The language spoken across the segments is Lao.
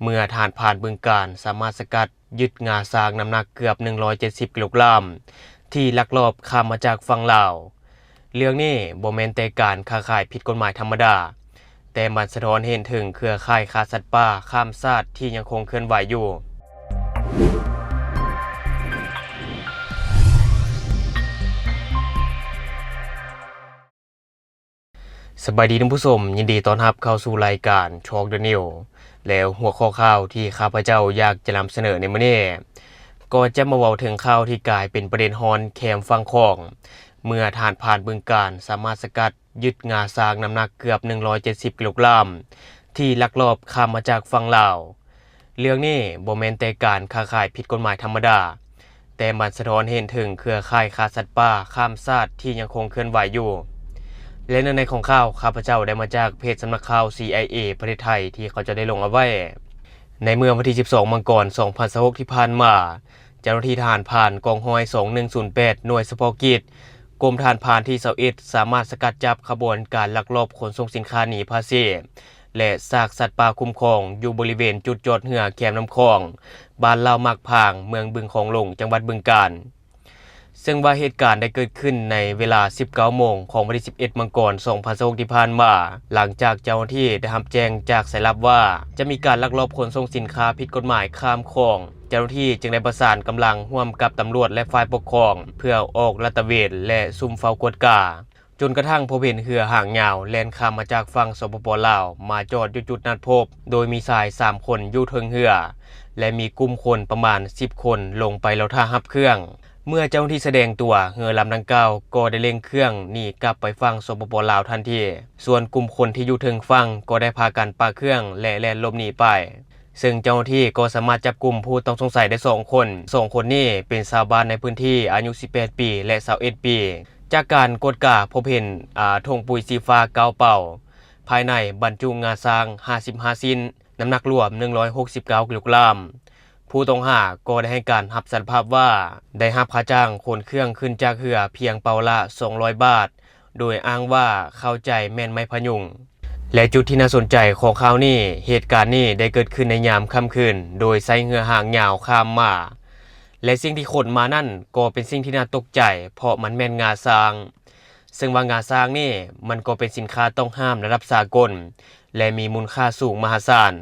ເມື່ອທະຫານຜ່ານບຶງການສາມາດສະກັດຍຶດງາຊ້າງນ້ຳໜັກເກືອບໜຶ່ງຮ້ອຍເຈັດສິບກິໂລກຣາມ ທີ່ລັກລອບຂ້າມມາຈາກຝັ່ງລາວ. ເລື່ອງນີ້ບໍ່ແມ່ນແຕ່ການຄ້າຂາຍຜິດກົດໝາຍທຳມະດາ, ແຕ່ມັນສະທ້ອນໃຫ້ເຫັນເຖິງເຄືອຂ່າຍຄ້າສັດປ່າຂ້າມຊາດທີ່ຍັງຄົງເຄື່ອນໄຫວຢູ່. ສະບາຍດີທ່ານຜູ້ຊົມ, ຍິນດີຕ້ອນຮັບເຂົ້າສູ່ລາຍການ Talk the News ແລ້ວຫົວຂໍ້ຂ່າວທີ່ຂ້າພະເຈົ້າຢາກຈະນຳສະເໜີໃນມື້ນີ້ ກໍຈະມາເວົ້າເຖິງຂ່າວທີ່ກາຍເປັນປະເດັນຮ້ອນແຄມຝັ່ງຂອງ ເມື່ອທະຫານຜ່ານບຶງການສາມາດສະກັດຍຶດງາຊ້າງນ້ຳໜັກເກືອບໜຶ່ງຮ້ອຍເຈັດສິບກິໂລກຣາມ ທີ່ລັກລອບຂ້າມມາຈາກຝັ່ງລາວ. ເລື່ອງນີ້ບໍ່ແມ່ນແຕ່ການຄ້າຂາຍຜິດກົດໝາຍທຳມະດາ, ແຕ່ມັນສະທ້ອນໃຫ້ເຫັນເຖິງເຄືອຂ່າຍຄ້າສັດປ່າຂ້າມຊາດທີ່ຍັງຄົງເຄື່ອນໄຫວຢູ່. ແລະ ເນື້ອໃນຂອງຂ່າວ ຂ້າພະເຈົ້າໄດ້ມາຈາກເພຈສຳນັກຂ່າວ ຊີໄອເອ ປະເທດໄທ ທີ່ເຂົາເຈົ້າໄດ້ລົງເອົາໄວ້. ໃນເມື່ອວັນທີສິບສອງ ມັງກອນ ສອງພັນຊາວຫົກ ທີ່ຜ່ານມາ, ເຈົ້າໜ້າທີ່ທະຫານຜ່ານກອງຮ້ອຍສອງໜຶ່ງສູນແປດ ໜ່ວຍສະເພາະກິດ ກົມທະຫານຜ່ານທີຊາວເອັດ ສາມາດສະກັດຈັບຂະບວນການລັກລອບຂົນສົ່ງສິນຄ້າໜີພາສີ ແລະ ຊາກສັດປ່າຄຸ້ມຄອງ ຢູ່ບໍລິເວນຈຸດຈອດເຮືອແຄມນ້ຳຂອງ ບ້ານລາວໝາກພາງ ເມືອງບຶງຂອງຫຼົງ ຈັງຫວັດບຶງການ. ເຊິ່ງວ່າເຫດການໄດ້ເກີດຂຶ້ນໃນເວລາສິບເກົ້າໂມງຂອງວັນທີສິບເອັດ ມັງກອນ ສອງພັນຊາວຫົກ ທີ່ຜ່ານມາ, ຫຼັງຈາກເຈົ້າໜ້າທີ່ໄດ້ຮັບແຈ້ງຈາກສາຍລັບວ່າ ຈະມີການລັກລອບຂົນສົ່ງສິນຄ້າຜິດກົດໝາຍຂ້າມຂອງ. ເຈົ້າໜ້າທີ່ຈຶ່ງໄດ້ປະສານກຳລັງຮ່ວມກັບຕຳຫຼວດ ແລະ ຝ່າຍປົກຄອງ ເພື່ອອອກລາດຕະເວນ ແລະ ຊຸ່ມເຝົ້າກວດກາ. ຈົນກະທັ່ງພົບເຫັນເຮືອຫາງຍາວແລ່ນຂ້າມມາຈາກຝັ່ງ ສປປ ລາວ ມາຈອດຢູ່ຈຸດນັດພົບ, ໂດຍມີຊາຍສາມຄົນຢູ່ເທິງເຮືອ ແລະ ມີກຸ່ມຄົນປະມານສິບຄົນລົງໄປລໍຖ້າຮັບເຄື່ອງ. ເມື່ອເຈົ້າໜ້າທີ່ສະແດງຕົວ, ເຮືອລຳດັ່ງກ່າວກໍໄດ້ເລັ່ງເຄື່ອງໜີກັບໄປຝັ່ງ ສປປ ລາວ ທັນທີ, ສ່ວນກຸ່ມຄົນທີ່ຢູ່ເທິງຝັ່ງກໍໄດ້ພາກັນປະເຄື່ອງ ແລະ ແລ່ນຫຼົບໜີໄປ. ເຊິ່ງເຈົ້າໜ້າທີ່ກໍສາມາດຈັບກຸມຜູ້ຕ້ອງສົງໄສໄດ້ສອງຄົນ. ສອງຄົນນີ້ເປັນຊາວບ້ານໃນພື້ນທີ່ ອາຍຸສິບແປດປີ ແລະ ຊາວເອັດປີ. ຈາກການກວດກາພົບເຫັນ ອາ ຖົງປຸ໋ຍສີຟ້າເກົ້າເປົາ, ພາຍໃນບັນຈຸງາຊ້າງຫ້າສິບຫ້າຊິ້ນ, ນ້ຳໜັກລວມໜຶ່ງຮ້ອຍຫົກສິບເກົ້າກິໂລກຣາມ. ຜູ້ຕ້ອງຫາກໍໄດ້ໃຫ້ການຮັບສາລະພາບວ່າ ໄດ້ຮັບຄ່າຈ້າງຂົນເຄື່ອງຂຶ້ນຈາກເຮືອພຽງເປົາລະສອງຮ້ອຍບາດ, ໂດຍອ້າງວ່າເຂົ້າໃຈແມ່ນໄມ້ພະຍຸງ. ແລະ ຈຸດທີ່ໜ້າສົນໃຈຂອງຂ່າວນີ້, ເຫດການນີ້ໄດ້ເກີດຂຶ້ນໃນຍາມຄ່ຳຄືນ ໂດຍໃຊ້ເຮືອຫາງຍາວຂ້າມມາ ແລະ ສິ່ງທີ່ຂົນມານັ້ນກໍເປັນສິ່ງທີ່ໜ້າຕົກໃຈ ເພາະມັນແມ່ນງາຊ້າງ, ເຊິ່ງວ່າງາຊ້າງນີ້ມັນກໍເປັນສິນຄ້າຕ້ອງຫ້າມລະດັບສາກົນ ແລະ ມີມູນຄ່າສູງມະຫາສານ.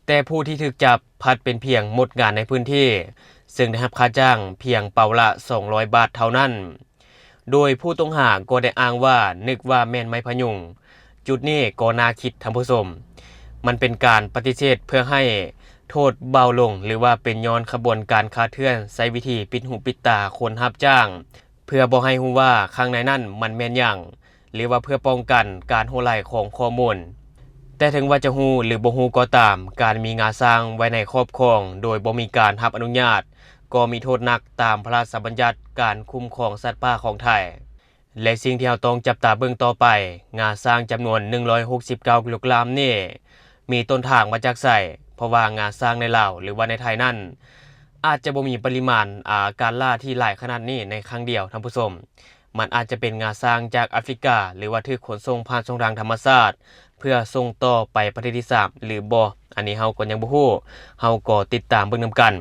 ແຕ່ຜູ້ທີ່ຖືກຈັບພັດເປັນພຽງມົດງານໃນພື້ນທີ່, ເຊິ່ງໄດ້ຮັບຄ່າຈ້າງພຽງເປົາລະສອງຮ້ອຍບາດເທົ່ານັ້ນ. ໂດຍຜູ້ຕ້ອງຫາກໍໄດ້ອ້າງວ່ານຶກວ່າແມ່ນໄມ້ພະຍຸງ. ຈຸດນີ້ກໍໜ້າຄິດທ່ານຜູ້ຊົມ. ມັນເປັນການປະຕິເສດເພື່ອໃຫ້ໂທດເບົາລົງ ຫຼືວ່າເປັນຍ້ອນຂະບວນການຄາດເຄື່ອນໃຊ້ວິທີປິດຫູປິດຕາຄົນຮັບຈ້າງ ເພື່ອບໍ່ໃຫ້ຮູ້ວ່າຂ້າງໃນນັ້ນມັນແມ່ນຫຍັງ ຫຼືວ່າເພື່ອປ້ອງກັນການຮົ່ວໄຫຼຂອງຂໍ້ມູນ. ແຕ່ເຖິງວ່າຈະຮູ້ ຫຼື ບໍ່ຮູ້ກໍຕາມ, ການມີງາຊ້າງໄວ້ໃນຄອບຄອງໂດຍບໍ່ມີການຮັບອະນຸຍາດ ກໍມີໂທດໜັກຕາມພະລາຊະບັນຍັດການຄຸ້ມຄອງສັດປ່າຂອງໄທ. ແລະ ສິ່ງທີ່ເຮົາຕ້ອງຈັບຕາເບິ່ງຕໍ່ໄປ, ງາຊ້າງຈຳນວນໜຶ່ງຮ້ອຍຫົກສິບເກົ້າກິໂລກຣາມນີ້ ມີຕົ້ນທາງມາຈາກໃສ? ເພາະວ່າງາຊ້າງໃນລາວ ຫຼືວ່າໃນໄທນັ້ນ ອາດຈະບໍ່ມີປະລິມານ ອາ ການລ່າທີ່ຫຼາຍຂະໜາດນີ້ໃນຄັ້ງດຽວ, ທ່ານຜູ້ຊົມ. ມັນອາດຈະເປັນງາຊ້າງຈາກອາຟຣິກາ ຫຼືວ່າຖືກຂົນສົ່ງຜ່ານຊ່ອງທາງທຳມະຊາດ ເພື່ອສົ່ງຕໍ່ໄປປະເທດທີສາມ ຫຼືບໍ່, ອັນນີ້ເຮົາກໍຍັງບໍ່ຮູ້, ເຮົາກໍຕິດຕາມເບິ່ງນຳກັນ.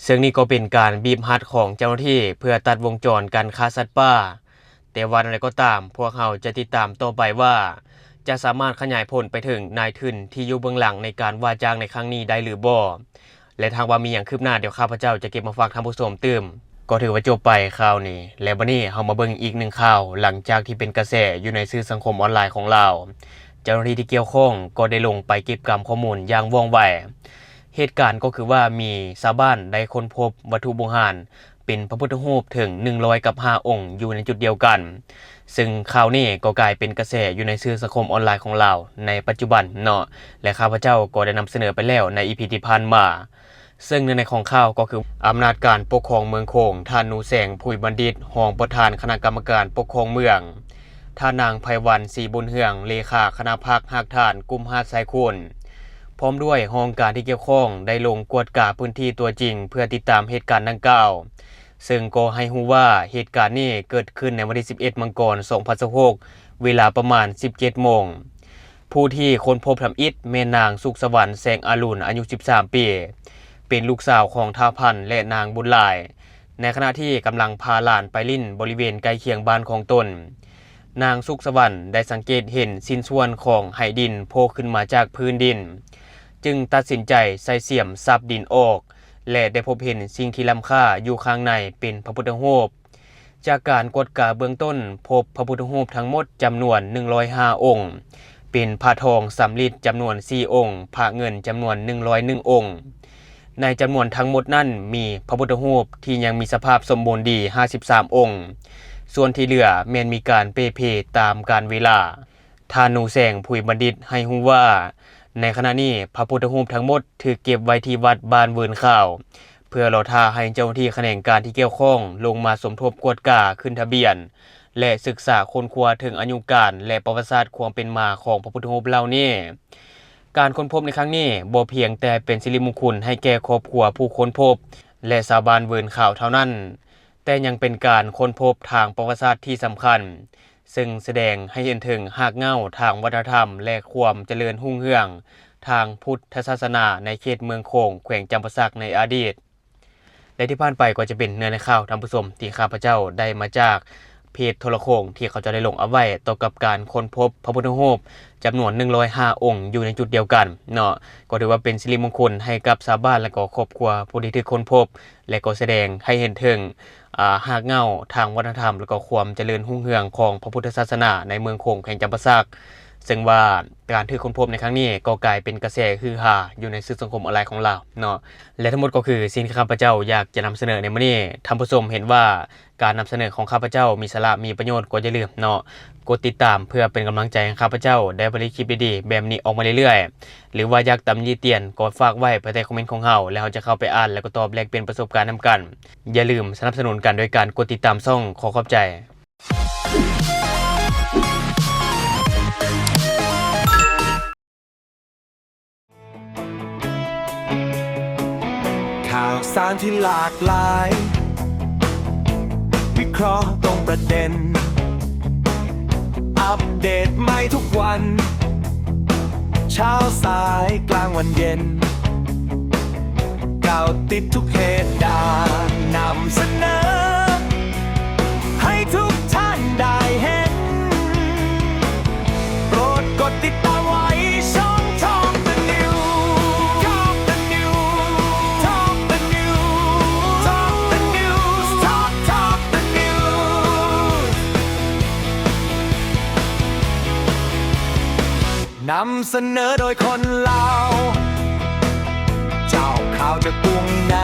ເຊິ່ງນີ້ກໍເປັນການບີບຮັດຂອງເຈົ້າໜ້າທີ່ເພື່ອຕັດວົງຈອນການຄ້າສັດປ່າ. ແຕ່ວ່າແນວໃດກໍຕາມ, ພວກເຮົາຈະຕິດຕາມຕໍ່ໄປວ່າ ຈະສາມາດຂະຫຍາຍຜົນໄປເຖິງນາຍທຶນທີ່ຢູ່ເບື້ອງຫຼັງໃນການວ່າຈ້າງໃນຄັ້ງນີ້ໄດ້ຫຼືບໍ່. ແລະ ຖ້າຫາກວ່າມີຫຍັງຄືບໜ້າ, ດຽວຂ້າພະເຈົ້າຈະເກັບມາຝາກທ່ານຜູ້ຊົມຕື່ມ. ກໍຖືວ່າຈົບໄປຂ່າວນີ້. ແລະ ບັດນີ້ເຮົາມາເບິ່ງອີກໜຶ່ງຂ່າວ, ຫຼັງຈາກທີ່ເປັນກະແສຢູ່ໃນສື່ສັງຄົມອອນລາຍຂອງລາວ, ເຈົ້າໜ້າທີ່ທີ່ກ່ຽວຂ້ອງກໍໄດ້ລົງໄປເກັບກຳຂໍ້ມູນຢ່າງວ່ອງໄວ. ເຫດການກໍຄືວ່າມີຊາວບ້ານໄດ້ຄົ້ນພົບວັດຖຸບູຮານ ເປັນພະພຸດທະຮູບເຖິງໜຶ່ງຮ້ອຍກັບຫ້າອົງຢູ່ໃນຈຸດດຽວກັນ, ເຊິ່ງຂ່າວນີ້ກໍກາຍເປັນກະແສຢູ່ໃນສື່ສັງຄົມອອນລາຍຂອງລາວໃນປັດຈຸບັນເນາະ, ແລະ ຂ້າພະເຈົ້າກໍໄດ້ນຳສະເໜີໄປແລ້ວໃນອີພີທີ່ຜ່ານມາ. ເຊິ່ງເນື້ອໃນຂອງຂ່າວກໍຄື ອຳນາດການປົກຄອງເມືອງໂຂງ, ທ່ານ ນູແສງ ຜຸຍບັນດິດ, ຮອງປະທານຄະນະກຳມະການປົກຄອງເມືອງ, ທ່ານນາງ ໄພວັນ ສີບຸນເຮືອງ, ເລຂາຄະນະພັກຮາກຖານກຸ່ມຫາດຊາຍຄູນ, ພ້ອມດ້ວຍຫ້ອງການທີ່ກ່ຽວຂ້ອງ ໄດ້ລົງກວດກາພື້ນທີ່ຕົວຈິງເພື່ອຕິດຕາມເຫດການດັ່ງກ່າວ, ເຊິ່ງກໍໃຫ້ຮູ້ວ່າເຫດການນີ້ເກີດຂຶ້ນໃນວັນທີສິບເອັດ ມັງກອນ ສອງພັນຊາວຫົກ ເວລາປະມານສິບເຈັດໂມງ. ໂພ ຜູ້ທີ່ຄົ້ນພົບທຳອິດແມ່ນນາງ ສຸກສະຫວັນ ແສງອາລຸນ ອາຍຸສິບສາມປີ, ເປັນລູກສາວຂອງທ້າວພັນ ແລະ ນາງບຸນຫຼາຍ, ໃນຂະນະທີ່ກຳລັງພາຫຼານໄປຫຼິ້ນບໍລິເວນໃກ້ຄຽງບ້ານຂອງຕົນ. ນາງ ສຸກສະຫວັນ ໄດ້ສັງເກດເຫັນຊິ້ນສ່ວນຂອງໄຫດິນໂຜ່ຂຶ້ນມາຈາກພື້ນດິນ, ຈຶ່ງຕັດສິນໃຈໃຊ້ສຽມສັບດິນອອກ ແລະ ໄດ້ພົບເຫັນສິ່ງທີ່ລ້ຳຄ່າຢູ່ຂ້າງໃນເປັນພະພຸດທະຮູບ. ຈາກການກວດກາເບື້ອງຕົ້ນ, ພົບພະພຸດທະຮູບທັງໝົດຈຳນວນໜຶ່ງຮ້ອຍຫ້າອົງ, ເປັນພະທອງສຳລິດຈຳນວນສີ່ອົງ, ພະເງິນຈຳນວນໜຶ່ງຮ້ອຍໜຶ່ງອົງ. ໃນຈຳນວນທັງໝົດນັ້ນ, ມີພະພຸດທະຮູບທີ່ຍັງມີສະພາບສົມບູນດີຫ້າສິບສາມອົງ, ສ່ວນທີ່ເຫຼືອແມ່ນມີການເປ່ເພຕາມການເວລາ. ທ່ານ ໜູແສງ ຜຸຍບັນດິດ ໃຫ້ຮູ້ວ່າ ໃນຂະນະນີ້ ພະພຸດທະຮູບທັງໝົດຖືກເກັບໄວ້ທີ່ວັດບ້ານເວີນຂາວ ເພື່ອລໍຖ້າໃຫ້ເຈົ້າໜ້າທີ່ຂະແໜງການທີ່ກ່ຽວຂ້ອງລົງມາສົມທົບກວດກາ, ຂຶ້ນທະບຽນ ແລະ ສຶກສາຄົ້ນຄວ້າເຖິງອາຍຸການ ແລະ ປະຫວັດສາດຄວາມເປັນມາຂອງພະພຸດທະຮູບເຫຼົ່ານີ້. ການຄົ້ນພົບໃນຄັ້ງນີ້ບໍ່ພຽງແຕ່ເປັນສິລິມຸງຄຸນໃຫ້ແກ່ຄອບຄົວຜູ້ຄົ້ນພົບ ແລະ ຊາວບ້ານເວີນຂາວເທົ່ານັ້ນ, ແຕ່ຍັງເປັນການຄົ້ນພົບທາງປະຫວັດສາດທີ່ສຳຄັນ, ເຊິ່ງສະແດງໃຫ້ເຫັນເຖິງຮາກເຫງົ້າທາງວັດທະນະທຳ ແລະ ຄວາມຈະເລີນຮຸ່ງເຮືອງທາງພຸດທະສາສະໜາໃນເຂດເມືອງໂຂງ ແຂວງຈຳປາສັກໃນອະດີດ. ແລະ ທີ່ຜ່ານໄປກໍຈະເປັນເນື້ອໃນຂ່າວ, ທ່ານຜູ້ຊົມ, ທີ່ຂ້າພະເຈົ້າໄດ້ມາຈາກເພຈໂທລະໂຂ່ງ ທີ່ເຂົາເຈົ້າໄດ້ລົງເອົາໄວ້ ກ່ຽວກັບການຄົ້ນພົບພະພຸດທະຮູບຈຳນວນໜຶ່ງຮ້ອຍຫ້າອົງຢູ່ໃນຈຸດດຽວກັນເນາະ, ກໍຖືວ່າເປັນສິລິມຸງຄຸນໃຫ້ກັບຊາວບ້ານ ແລະ ກໍຄອບຄົວຜູ້ທີ່ຖືກຄົ້ນພົບ ແລະ ກໍສະແດງໃຫ້ເຫັນເຖິງ ອາ ຮາກເຫງົ້າທາງວັດທະນະທຳ ແລະ ກໍຄວາມຈະເລີນຮຸ່ງເຮືອງຂອງພະພຸດທະສາສະໜາໃນເມືອງໂຂງ ແຂວງຈຳປາສັກ, ເຊິ່ງວ່າການຖືກຄົ້ນພົບໃນຄັ້ງນີ້ກໍກາຍເປັນກະແສຮືຮາຢູ່ໃນສື່ສັງຄົມອອນລາຍຂອງລາວເນາະ. ແລະ ທັງໝົດກໍຄືສິ່ງທີ່ຂ້າພະເຈົ້າຢາກຈະນຳສະເໜີໃນມື້ນີ້. ທ່ານຜູ້ຊົມເຫັນວ່າການນຳສະເໜີຂອງຂ້າພະເຈົ້າມີສາລະ, ມີປະໂຫຍດ, ກໍຢ່າລືມເນາະ ກົດຕິດຕາມເພື່ອເປັນກຳລັງໃຈໃຫ້ຂ້າພະເຈົ້າໄດ້ຜະລິດຄລິບດີໆແບບນີ້ອອກມາເລື້ອຍໆ. ຫຼືວ່າຢາກຕຳໜິຕິຕຽນກໍຝາກໄວ້ພາຍໃຕ້ຄອມເມັນຂອງເຮົາ ແລ້ວເຮົາຈະເຂົ້າໄປອ່ານ ແລ້ວກໍຕອບແລກປ່ຽນປະສົບການນຳກັນ. ຢ່າລືມສະໜັບສະໜູນກັນໂດຍການກົດຕິດຕາມຊ່ອງ. ຂໍຂອບໃຈ. ຂ່າວສານທີ່ຫຼາກຫຼາຍ ວິເຄາະຕຣົງປະເດັນ ອັບເດດໃໝ່ທຸກວັນ ເຊົ້າສາຍກາງວັນເຢັນ ກ່າວຕິດທຸກເຫດການ ນຳສະເໜີໃຫ້ທຸກທ່ານໄດ້ເຫັນ. ໂປດກົດຕິດຕາມໄວ້ຊ່ອງ Talk the News Talk the News Talk the News Talk the News Talk Talk the News ນຳສະເໜີໂດຍຄົນລາວ ເຈົ້າຂ່າວຈາກກຸງໃນ